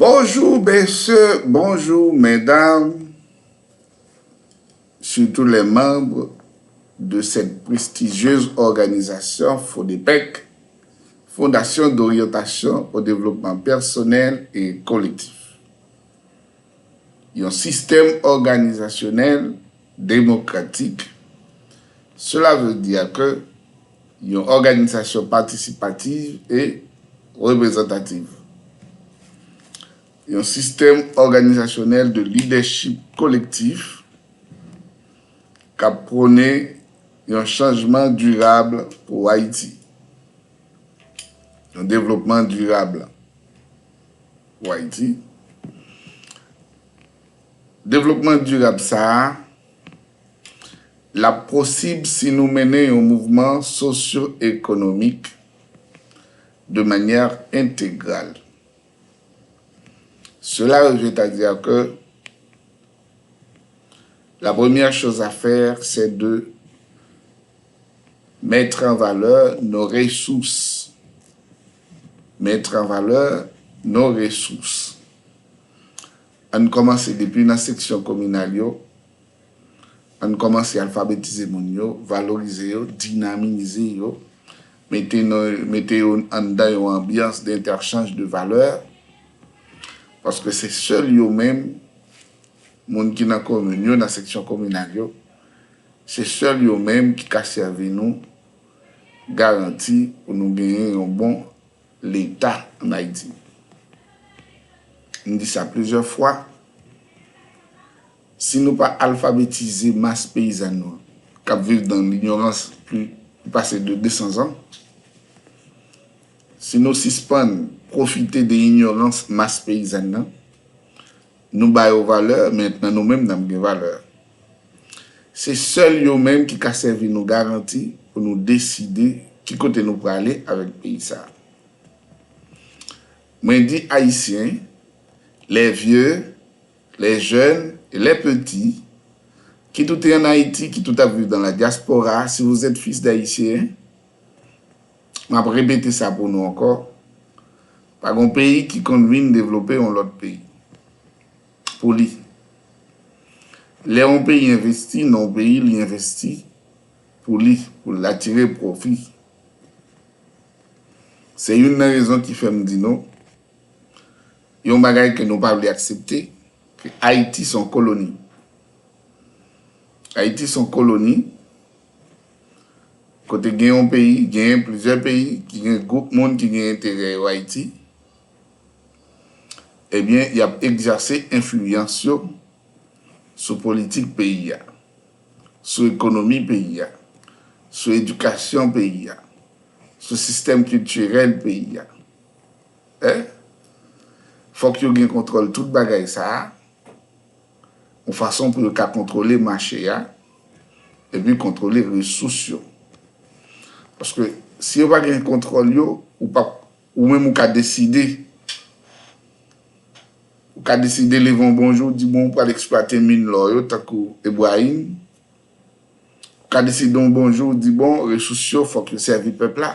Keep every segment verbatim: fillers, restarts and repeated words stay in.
Bonjour, messieurs, bonjour, mesdames, surtout les membres de cette prestigieuse organisation, FODEPEC, Fondation d'orientation au développement personnel et collectif. Yon sistèm òganizasyonèl demokratik, cela veut dire que yon òganizasyon patisipativ e reprezantativ. Yon sistèm òganizasyonèl de lidèchip kolektif k ap pwone yon chanjman dirab pou Ayiti. Yon devlopman dirab pou Ayiti. Devlopman dirab sa a, l ap posib si nou mennen yon mouvman sosyo-ekonomik de manière intégrale. Cela revient à dire que la première chose à faire, c'est de mettre en valeur nos ressources. Mettre en valeur nos ressources. Ann kòmanse depi nan seksyon kominal yo. Ann kòmanse alfabetize moun yo, valorize yo, dinamize yo, mete, nan, mete yo anndan yon anbyans de entèchanj de valè. Paske se sèl yo menm, moun ki nan komin yo, nan seksyon kominal yo, se sèl yo menm ki ka sèvi nou garanti pou nou genyen yon bon Leta ann Ayiti. M di sa plizyè fwa, si nou pa alfabetize mas peyizàn nou k ap viv nan linyorans pli pase de de san zan, si nou sispann pwofite de inyorans mas peyizàn nan, nou ba yo valè, mentnan nou menm n ap gen valè. Se sèl yo menm ki ka sèvi nou garanti pou nou deside ki kote nou prale avèk peyi sa a. Mwen di Ayisyen, les vieux, les jeunes et les petits, ki tout est en Haïti, ki tout ap viv dans la diaspora, si vous êtes fils d'Haïtien, m ap repete sa pou nou ankò, pa gon peyi ki konn vin devlope yon lòt peyi pou li. Lè yon peyi envesti nan yon peyi, li envesti pou li, pou l atire pwofi. Se youn nan rezon ki fè m di nou, yon bagay ke nou pa vle aksepte, ke Ayiti se yon koloni. Ayiti se yon koloni, kote gen yon peyi, genyen plizyè peyi, ki gen gwoup moun ki gen enterè yo Ayiti, ebyen, y ap egzèse enfliyans yo sou politik peyi a, sou ekonomi peyi a, sou edikasyon peyi a, sou sistèm kiltirèl peyi a. Eh? Fòk yo gen kontwòl tout bagay sa a, yon fason pou yo ka kontwole mache a, epi kontwole resous yo. Paske si yo pa gen kontwòl yo, ou p ap, ou menm ou ka deside, ou ka deside leve yon bon jou, di bon, ou pral eksplwate min lò yo, tankou Ebrayim, ou ka deside yon bon jou, di bon, resous yo, fòk yo sèvi pèp la.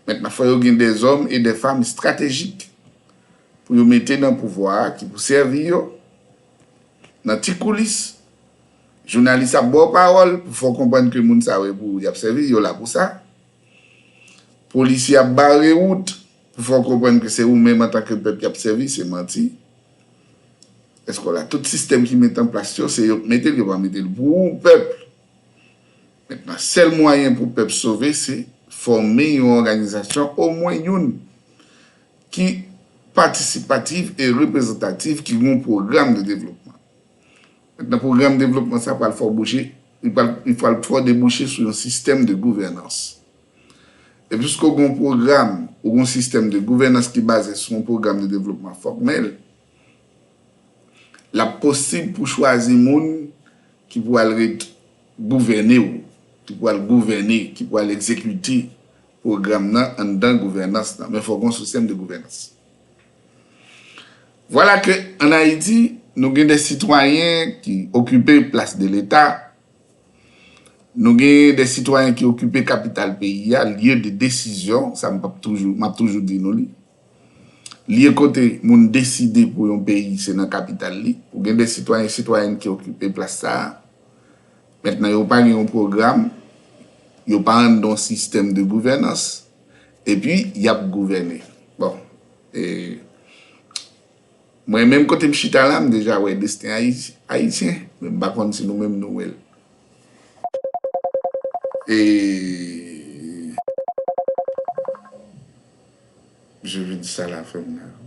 Mentnan, fò yo gen dèzòm e dèfanm estratejik pou yo mete nan pouvwa a, ki pou sèvi yo. Nan ti koulis, jounalis ap ba w pawòl pou fè w konprann ke moun sa yo e pou ou y ap sèvi, yo la pou sa. Polisye ap bare wout pou fè w konprann ke se ou menm antanke pèp y ap sèvi, se manti. Èske w la, tout sistèm ki mete an plas yo, se yo k mete l, yo pa mete l pou ou, pèp. Mentnan, sèl mwayen pou pèp sove, se fòme yon òganizasyon, omwen youn, ki patisipatif e reprezantatif, ki gen yon pwogram de devlopman. Mentnan, pwogram devlopman sa pral fè w bouche, li pral, li pral fè w debouche sou yon sistèm de gouvènans. E piske w gen yon pwogram, ou gen yon sistèm de gouvènans ki baze sou yon pwogram de devlopman fòmèl, l ap posib pou chwazi moun ki pou al ret gouvène w, ki pou al gouvène, ki pou al egzekite pwogram nan anndan gouvènans lan. Men fòk gen yon sistèm de gouvènans. Vwala ke ann Ayiti, nou gen de sitwayen ki okipe plas de Leta, nou gen de sitwayen ki okipe kapital peyi a, lye de desizyon, sa m p ap toujou, m ap toujou di nou li. Lye kote moun deside pou yon peyi, se nan kapital li. Ou gen de sitwayen, sitwayèn ki okipe plas sa a. Mentnan, yo pa gen yon pwogram, yo pa anndan yon sistèm de gouvènans, epi y ap gouvène. Bon, e, mwen menm kote m chita la, m deja wè desten Ayiti-, ayisyen, men m pa konn si nou menm nou wè l. E, je veux dire ça la fèm la.